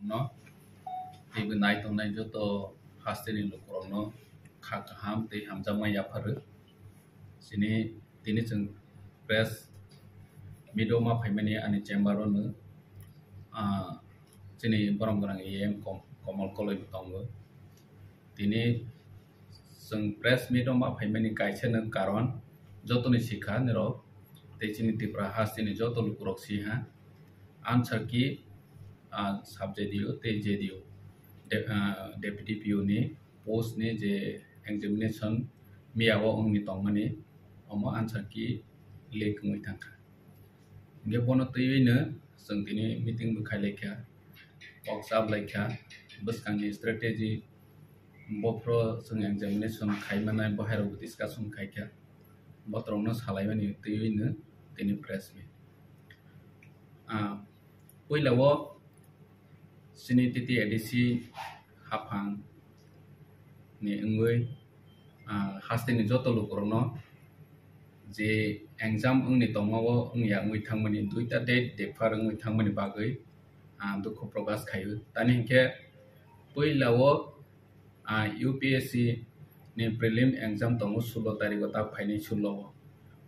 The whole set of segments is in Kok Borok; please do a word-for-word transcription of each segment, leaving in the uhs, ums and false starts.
no teibo nai tongnai joto hasteni lukurokno kha kaham tei hamjakma yapharwi. Chini tini chwng press meet o ma phaimani ani chamber o no, ah, chini borom gwnang E M Kom-, Komol Koloi bo tongo. Tini chwng press meet o ma phaimani kaisa no karon jotoni sikha nirok tei chini Tripura hasteni joto lukurok siha answer key, ah, sub J D O tei J D O de-, ah, deputy P O ni post ni je examination miya o wngni tongmani omo answer key leak wngwi thangkha. Hingke bono twiwi no chwng tini meeting bo khai laikha, kok chap laikha, bwskangni strategy, bophro chwng examination khai manai, bo hairok discussion khai kha, botorokno salaimani twiwi no tini press meet. Ah, puila o chini T T A D C haphang ni wngwi, ah, hasteni joto lukurokno je exam wngni tongma o wngya wngwi thangmani, duita date defer wngwi thangmani bagwi, ah, dukhu prokash khaio. Tani hinkhe puila o, ah, U P S C ni prelim exam tongo sullo tarikh o, ta phainai sullo o.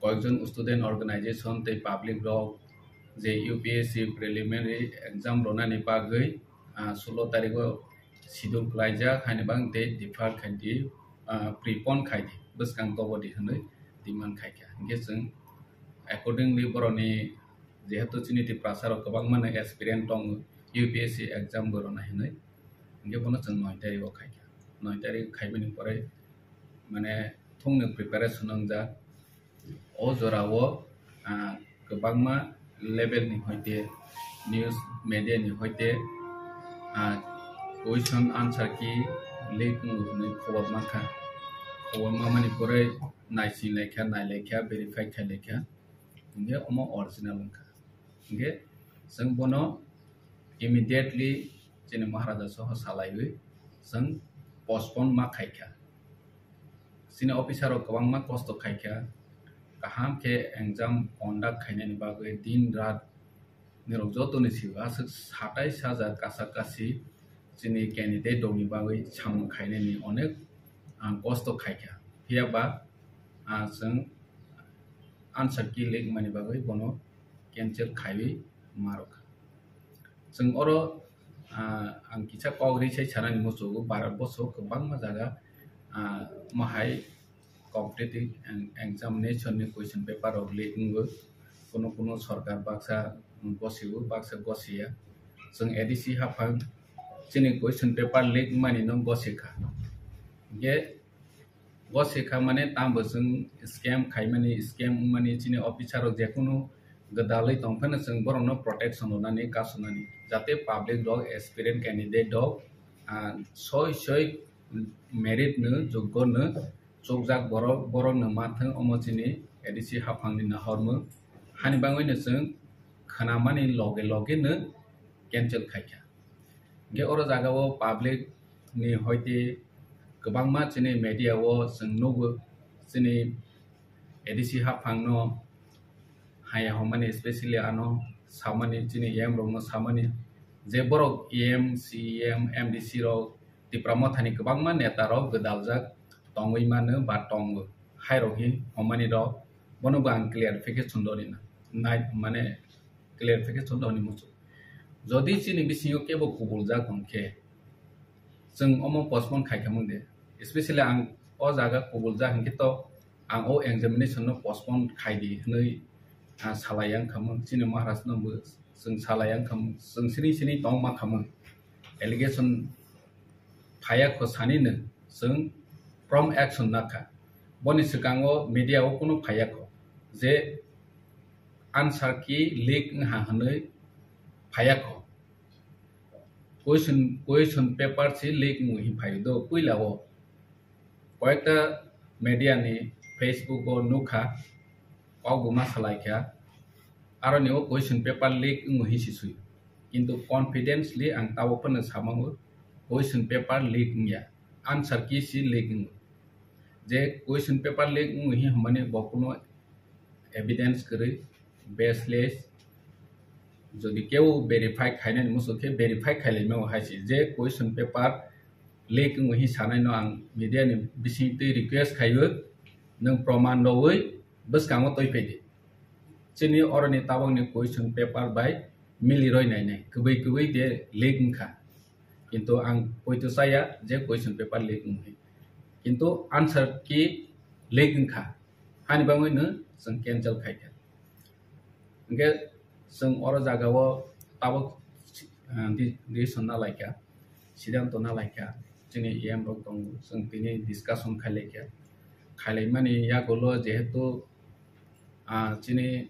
Koyekjon student organization tei public rok je U P S C preliminary exam ronani bagwi, ah, sullo tarikh o schedule klaijak, haini bang date defer khai di, ah, prepone khai di, bwskang tobo di hwnwi demand khai kha. Hinkhe chwng accordingly borokni jehetu chini Tiprasa rok kwbangma no aspirant tongo U P S C exam bo rwna hinwi, hinkhe bono chwng noi tarikh o khai kha. Noi tarikh khaimani pore mane thungni preparation wngjak. O jora o, ah, kwbangma level ni hoite, news media ni hoite, ah, question answer key leak wngo hwnwi khobor mankha. Khobor mamani pore naising laikha, nai laikha, verify khai laikha. Hinkhe omo original wngkha. Hinkhe chwng bono immediately chini Maharaja soho salaiwi chwng postpone ma khaikha. Chini officer rok kwbangma kosto khaikha, kaham khe exam conduct khainani bagwi din rat nirok jotoni sio aswk satai sajak kasa kasi chini candidate rokni bagwi samung khainani onek, ah, kosto khaikha. Phiya ba, ah, chwng answer key leak mani bagwi bono cancel khaiwi marwkha. Chwng oro, ah, ang kisa kok ri sai sanani muchugo, Bharat boso kwbangma jaga, ah, mohai competitive and examination ni question paper rok leak wngo. Kuno kuno sorkar baksa gosigo, baksa gosiya. Chwng A D C haphang chini question paper leak mani no gosikha. Hinkhe gosikha mane tambo chwng scam khaimani, scam wngmani chini officer rok jekunu gwdalwi tongphano chwng borokno protection rwnani, kasunani, jate public rok, aspirant candidate rok, ah, soi soi merit no, joggo no chukjak borok, borok no manthwng, omo chini A D C haphang ni nahormung. Hani bangwi no chwng khnamani loge loge no cancel khaikha. Hinkhe oro jaga o public ni hoite kwbangma chini media o chwng nugo, chini A D C haphang no haya hwnmani, especially ano samani, chini E M rokno samani, je borok E M, C E M, M D C rok, Tipra Mothani kwbangma neta rok gwdaljak tongwi mano ba tongo, hai rok hi hwnmani rok, bono bo ang clarification rwna nai, mane clarification rwni muchung. Jodi chini bisingo kebo kubuljak hwnkhe, chwng omo postpone khai kha mung de, especially ang o jaga kubuljak hinkhe to ang o examination no postpone khai di hwnwi, ah, salai yang khamung, chini Maharaj no bo chwng salai yang khamung, chwng sini sini tong ma khamung, allegation phaya kho sani no chwng prompt action nakha. Boni swkango media o kunu phaya kho je answer key leak wngha hwnwi phaya kho. Question, question paper si leak wngwi phaio do puila o. Koyekta media ni Facebook o nukha, kok bo ma salai kha, aroni o question paper leak wngwi hinsi sui. Kintu confidently ang tabok phano samango, question paper leak wngya, answer key si leak wngo. Je question paper leak wngwi hin hwnmani bo kuno evidence kwrwi, baseless, Jodi kebo verify khainani muchuk khe verify khailaima hai se je question paper leak wngwi sanai no ang media ni bising twi request khaiwi nwng proman rogwi bwskango twi phaidi. Chini oroni tabokni question paper bai mili roi nainai, kwbwi kwbwi de leak wngkha. Kintu ang poito chaya je question paper leak wngwi. Kintu answer key leak wngkha. Hani bagwi no chwng cancel khaikha. Hingke chwng oro jagao tabok, ah, di-, decision na laikha, siddhanto na laikha, chini E M rok tongo, chwng tini discussion khailaikha. Khailaimani yagulo jehetu, ah, chini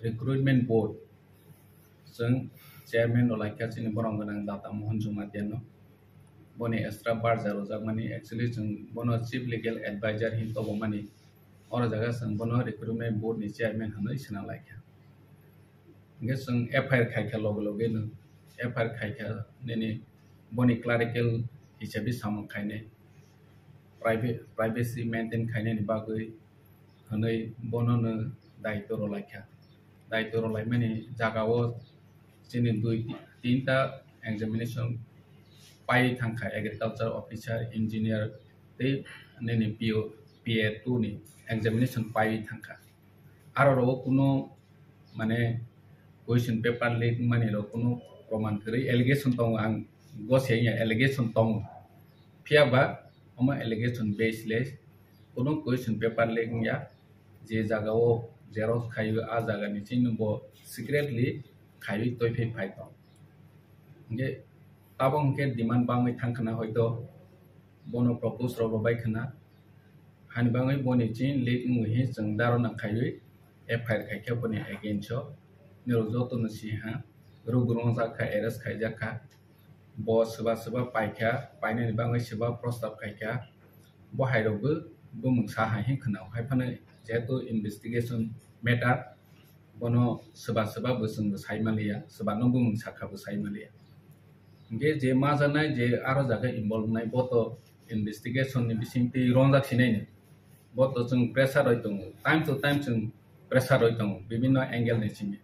recruitment board, chwng chairman rok laikha chini borok gwnang Data Mohan Jumatiano. Boni extra barja rwjakmani, actually chwng bono chief legal advisor hin tobomani. Oro jaga chwng bono recruitment board ni chairman hinwi sina laikha. Hingke chwng F I R khaikha loge loge no, F I R khaikha nini boni clerical hisabi samung khainai, private, privacy maintain khainani bagwi hinwi bono no daitw rw laikha. Daitw rw laimani jagao chini dui tinta examination pai thangkha, agriculture officer, engineer tei nini P O, P A two ni examination pai thangkha. Aro rogo kuno mane question paper leak mani rok kuno proman kwrwi, allegation tongo, ang gose ya allegation tongo. Phiya ba omo allegation baseless, kuno question paper leak wngya. Je jagao xerox khaiwi a jagani chini bo secretly khaiwi twi phai phai tong. Hingke tabok hingke demand bangwi thangkhwna hoito bono propose rok bo bai khwna. Hani bagwi boni chin leak wngwi hi chwng dharna khaiwi F I R khaikha boni against o. Nirok joto no si ha, ruk rwngjak kha, arrest khaijak kha. Bo swba swba paikha, painani bagwi swba prostab khaikha. Bo hai rok bo bumung sa hai hi khwna. Hai phano jehetu investigation matter, bono swba swba bo chwng bo sai manliya, swba no bumung sakha bo sai manliya. Hingke je ma janai je aro jaga involve nai bo to investigation ni bising twi ronjak sinai ni. Bo to chwng pressure roi tongo, time to time chwng pressure roi tongo, bibinno angle ni simi.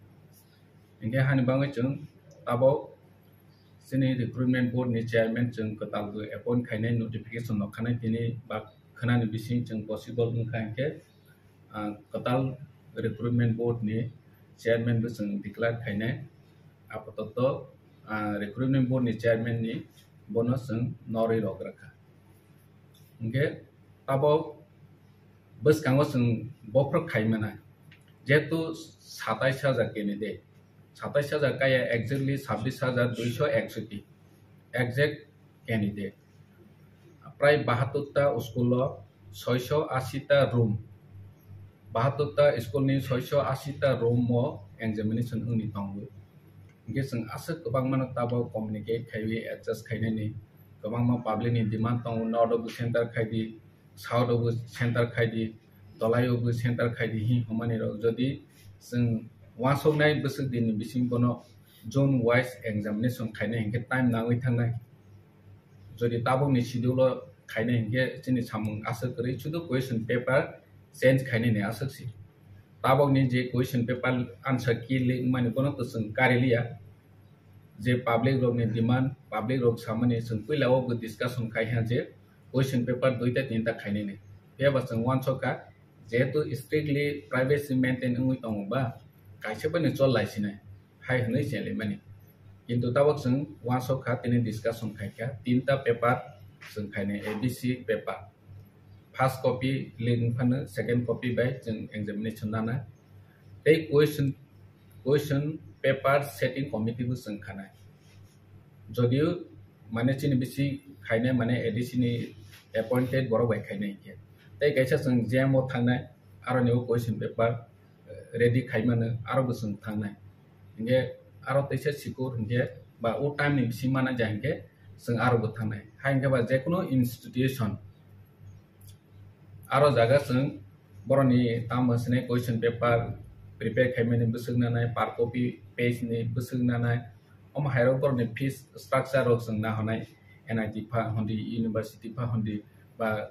Hingke hani bagwi chwng tabok chini recruitment board ni chairman chwng kwtal bo appoint khainai notification rok khanai tini ba khwnani bising chwng possible wngkha hingke ah, kwtal recruitment board ni chairman bo chwng declare khainai. Apatot, ah, recruitment board ni chairman ni bono chwng norwi rok rakha. Hingke abo bwskango chwng bophor khai mano. Jehetu satais hajar candidate, satais hajar kaya exactly sabbish hajar duiso eksoti exact candidate. Prai bahattor ta school o soiso asi ta room, bahattor ta school ni soiso asi ta room o examination wngwi tongo. Hingke chwng aswk kwbangma no tabok communicate khaiwi adjust khainani, kwbangma public ni demand tongo, north o bo center khaidi, south o bo center khaidi, dolai o bo center khaidi hi hwnmani rok. Jodi chwng uansuknai bwswk din ni bising bono zone wise examination khainai hingke time nangwi thangnai. Jodi tabokni schedule o khainai hingke chini samung aswk kwrwi, sudu question paper change khainani aswk si. Tabokni je question paper answer key leak wngmani bono to chwng kari liya. Je public rokni demand, public rok samani chwng puila o bo discussion khai ha je question paper duita tinta khainani. Phiya ba chwng uansukha, jehetu strictly privacy maintain wngwi tongo ba, kaisa bai no chol lai sinai. Hai hwnwi chenlaimani. Kintu tabok chwng uansuk kha, tini discussion khai kha, tinta paper chwng khainai, A B C paper. First copy leak wng phano second copy bai chwng examination nana. Tei question, question paper setting committee bo chwng khanai. Jodio mane chini bisi khainai mane A D C ni appointed borok bai khainai hinkhe. Tei kaisa chwng J M o thangnai, aroni o question paper ready khai mano, aro bo chwng thangnai. Hinkhe aro teisa sikur hinkhe ba o time ni bising mana ja hinkhe chwng aro bo thangnai. Hai hinkhe ba jekono institution aro jaga chwng boroni tamo sini question paper prepare khai mani bwswk nanai, per copy page ni bwswk nanai, omo hai rok boroni fees structure rok chwng nahonai, N I T pha hondi, university pha hondi, ba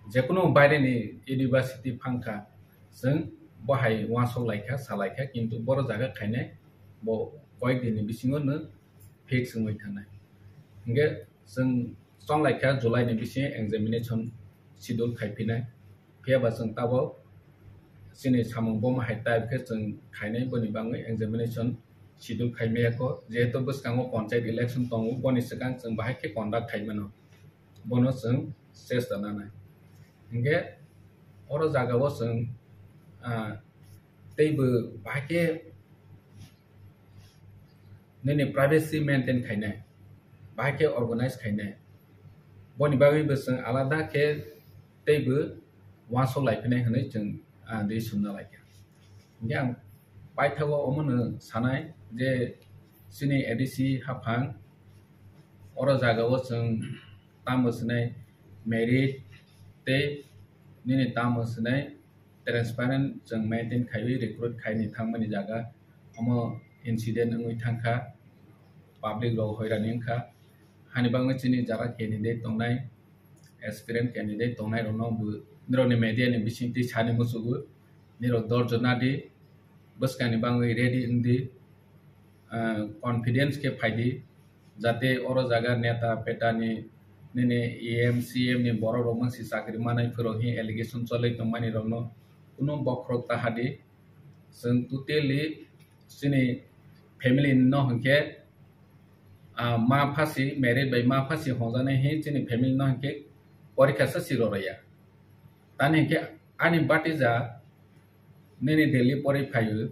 jekono baire ni university phangkha, chwng bo hai uansuk laikha, sa laikha, kintu boro jaga khainai bo koyek din ni bisingo no fix wngwi thangnai. Hingke chwng chonglai kha July ni bisingo examination schedule khai phinai. Phiya ba chwng tabok chini samung bomo hai type khe chwng khainai, boni bagwi examination schedule khai maya kho. Jehetu bwskango panchayat election tongo, boni swkang chwng bahai khe conduct khai mano, bono chwng chesta nanai. Hingke oro jagao chwng, ah, teibo bahai khe nini privacy maintain khainai, bahai khe organize khainai, boni bagwi bo chwng alada khe teibo uansuk lai phinai hwnwi chwng, ah, decision na lai kha. Hingke ang paithago omono sanai je chini A D C haphang oro jagao chwng tamo swnai merit tei nini tamo swnai transparent chwng maintain khaiwi recruit khaini thangmani jaga omo incident wngwi thangkha, public rok hoirani wngkha. Hani bagwi chini jara candidate tongnai, aspirant candidate tongnai rokno bo nirokni media ni bisingtwi sani muchugo, nirok dorjo nadi, bwskangni bagwi ready wngdi, ah, confidence khe phaidi, jate oro jaga neta peta ni nini E M, C M ni borok rok mangsi chakri manai phuru hi allegation cholwi tongmani rokno kunu bokhorok ta hadi. Chwng totally chini family no hinkhe, ah, ma phasi, married bai ma phasi hongjaknai hi chini family no hinkhe porikha sa siro rwya. Tani hinkhe ani batija nini Delhi pori phaio,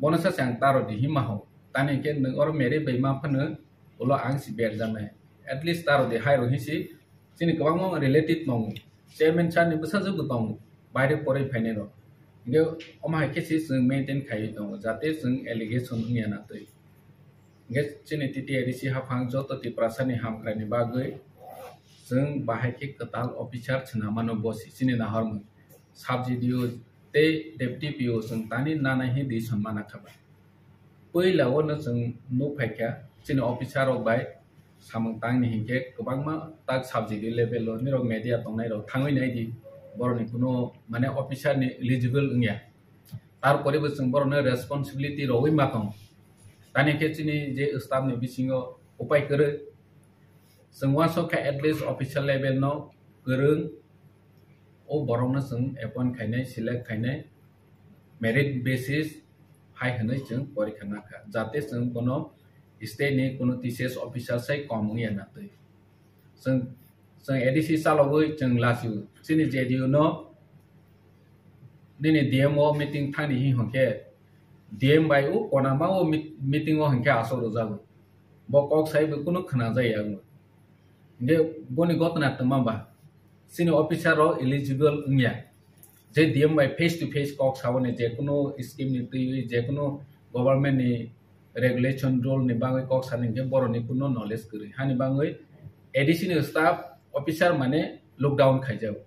bono sa se ang taro di hima ho. Tani hinkhe nwng oro married bai ma phano ulo ang si berjaknai. At least taro di hai ro hi si chini kwbangma related tongo. Chairman sir ni bwsajwk bo tongo, baire porwi phainai rok. Hinkhe omo hai khe se chwng maintain khaiwi tongo, jate chwng allegation wngya na twi. Hinkhe chini T T A D C haphang joto Tiprasa ni hamkrai ni bagwi chwng bahai khe kwtal officer chwna mano bo se chini nahormung. Sub G D O tei Deputy P O chwng tani nana hi decision mana kha ba. Puila o no chwng nuk phai kha, chini officer rok bai samung tang ni hinkhe kwbangma tak sub G D level o nirok media tongnai rok thangwi nai di, borok ni kuno mane officer ni eligible wngya. Tarpore bo chwng borok no responsibility rogwi ma tong. Tani khe chini je staff ni bisingo upai kwrwi, chwng uansuk kha at least officer level no kwrwng o borok no chwng appoint khainai, select khainai, merit basis hai hwnwi chwng porikha nakha, jate chwng bono state ni kuno T C S officer sai kom wngya na twi. Chwng, chwng A D C chalogwi chwng lasio. Chini J D U no nini D M o meeting thani hi hwnkhe D M bai o konama o meet-, meeting o hwnkhe aswk rwjago. Bo kok sai bo kuno khna jaya wngwi. Hingke boni gotna twma ba chini officer rok eligible wngya. Je D M bai face to face kok saboni, je kuno scheme ni twiwi, je kuno government ni regulation rule ni bagwi kok sani hingke borok ni kuno knowledge kwrwi. Hani bagwi A D C ni staff officer mane lockdown khaijago.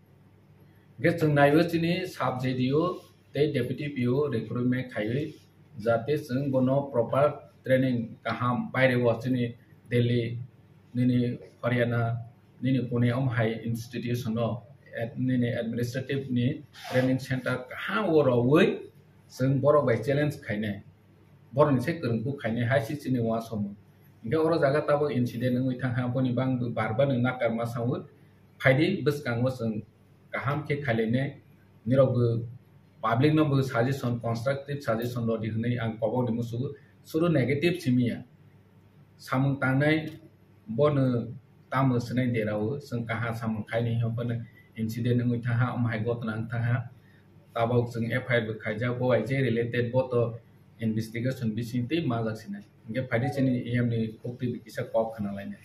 Hingke chwng naiwi chini sub J D O tei deputy P O recruitment khaiwi, jate chwng bono proper training kaham baire o chini Delhi, nini Haryana, nini Pune om hai institution o ad-, nini administrative ni training center kaham o rogwi chwng borok bai challenge khainai. Borok ni se kwrwngkuk khainai hai se chini uansukmung. Hingke oro jaga tabuk incident wngwi thangkha, boni bang bar bar nwng nakar ma sango. Phaidi bwskango chwng kaham khe khailainai, nirok bo public no bo suggestion, constructive suggestion rodi hwnwi ang kobok ni musugo. Suru negative simiya. Samung tangnai bono tamo swnai derao, chwng kaha samung khaini hwnphano incident wngwi thangha, omo hai gotna wng thangha. Tabok chwng F I R bo khaijak, bo bai je related bo to investigation bising tei majak sinai. Hingke phaidi chini E M ni kok twi kisa kok khna lainai.